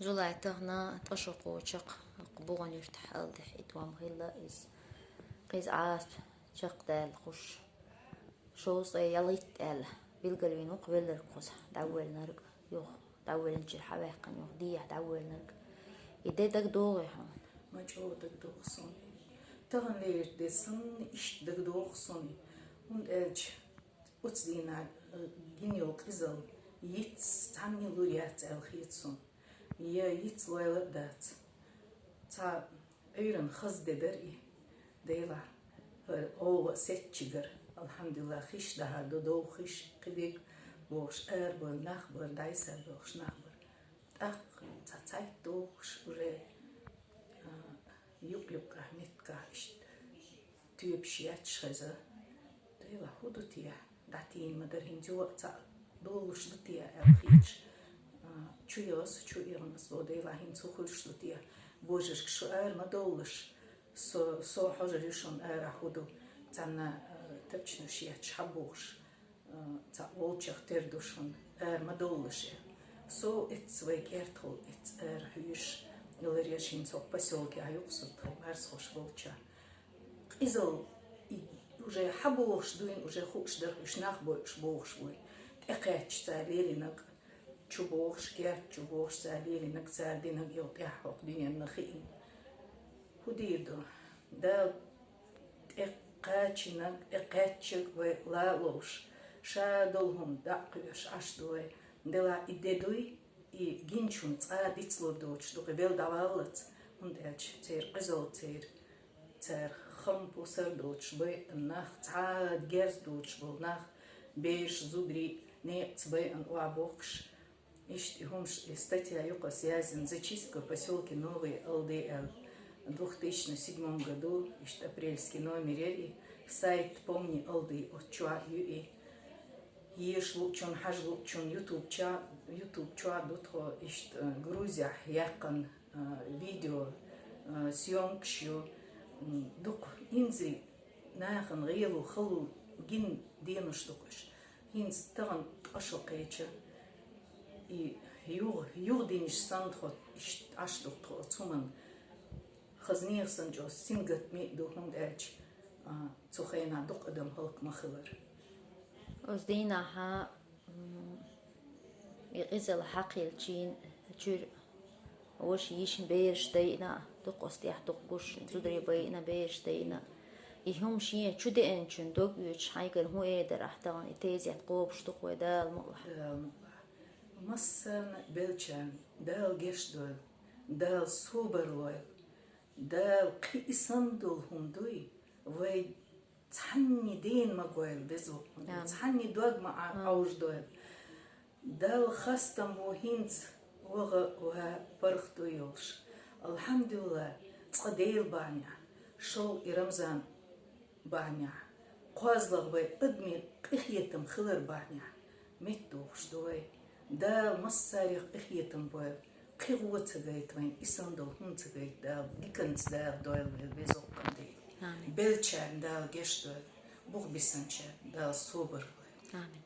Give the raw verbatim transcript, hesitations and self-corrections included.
Жулай тахан ткъа шо кхочу, ХӀокху Буган-Юьртахь ала дехьа и тӀом хилла иза. Кхин иза Ӏазап чекхдаьлла хуш. Шовзткъе ялхитта аьлла билгалвина ву-кх велларг кхуза, дӀавоьллинарг юха, дӀавоьллинчуьра хьаваьккхина юха, дехьа дӀавоьллинарг. И де дагадогӀий хьуна? Ма чӀогӀа дагадогӀу суна. Таханлера де санна иштта дагадогӀу суна. ХӀунда аьлча оцу дийнахь, э, гина йолу къизалла йиц цхьанне лур яц аьлла хета суна. Я йиц лойла а дац. Цхьа Ӏуьйранна хаза де дара и. Делахь, хӀара оха а сецчигара, алхьамдулиллахӀ, хиш дахьар ду, довха хиш, кхидерг бохуш, арабевлла нах бара, дӀасабевлла нах бара. ТӀаккха цхьа цхьайтта дохуш уже, а, юкъ-юкъахь, меттигахь иштта тоьпаш етташ хеза. Делахь, хӀун ду те? ДӀатийна ма дара, хӀинца юха а цхьаъ долуш ду те аьлла хеташ. А, чу яхана ас, чу яхана ас, бо, делахь, хӀинца хӀун хуьлуш ду те? Божаршка, шу ара ма довлалаш. Со, со хьожур ю шуна арахь хӀун ду. Цхьанна, а, тапчанаш етташ хьабохуш, а, цхьаъ волчех тера ду шуна, ара ма довлалаш аьлла. Со эцца вай кертахула эцца ара хьоьжуш, ларъеш хӀинца хӀокху посёлкехь ю-кх со тхайн марсхуш болчохь. Къизалла и уже хьабохуш дуйна, уже хууш дара уьш нах бойуш бохуш вуй. ТӀекхаьчча цара лелийнарг, чу бохуш, керта чу бохуш цара лелийнарг, цара динарг юха тӀаьхьа хӀокху дуьненна хиъна. ХӀун дийр ду? Дала тӀекхачийнарг, тӀекхаьчнарг вай лан а ловш, ша долу хӀума дӀа а кхоьхьуш Ӏаш ду вай. Делахь, и де дуй, и гиначунна цкъа а дицлур доцуш ду-кх и, велла дӀаваллалц, хӀунда аьлча церан къизалла, церан, цара хам-пусар доцуш байъина нах, цхьа а герз доцуш болу нах, бераш, зударий некъаца байъина охьабохкуш. Иштта и хӀумаш, и статья ю-кх ас язйина, «Зачистка в посёлке Новые Алды» аьлла, две тысячи седьмом году, иштта апрельский номер яра и, сайт «Помни Алды», оцу чохь а ю и. Еша луучунна, хьажа луучунна YouTube ча-, YouTube чохь ду тхо, иштта, э, Грузияхь яьккхина, э, видео, э, съёмкаш ю, м, дукха инзаре нахана гӀело, хало гина денаш ду-кх уьш. ХӀинца тахана ткъа шо кхеча, и юха, юха динчу санна тхо иштта Ӏаш ду-кх тхо оцу хӀуманна. Хаза нехан санна чӀогӀа сингаттаме а ду, хӀунда аьлча, а, цу хенахь дукха адам хӀаллак ма хилира. Оцу дийнахь, м, и къизалла хьакхаьллачийн чуьра ваша, йиша, бераш дайъина, дукха оцу тӀехь дукха гуш, зударий байъина, бераш дайъина. И хӀума шен чу деанчун дог оьцуш хьайгара хӀун эр дара ахь тахана, и тезет кхобуш ду-кх вай, Дала мукъалахь? Дала мукъалахь. Массарна а беллачарна Дала гечдойла, Дала собар лойла. Дала кхин и санна долу хӀума дуй, вай цхьанне дена ма гойла, веза воккха Дела, Амин. Цхьанне дог ма Ӏа-, Амин. Ӏовжадойла. Дала хастам бу хӀинца ваха ва паргӀато йолуш. АлхьамдулиллахӀ, цкъа Делан бахьанехь, шул и Рамзан бахьанехь, кхозлагӀа вай адамийн къинхетам хилар бахьанехь меттадохуш ду вай. Дала массарех къинхетам бойла, кхин гӀо ца гайта вайна, и санна долу хӀума ца гайта Дала, диканца Дала дойла вай, веза воккха Дела. Амин. Беллачарна Дала гечдойла, бух бисинчарна Дала собар лойла. Амин.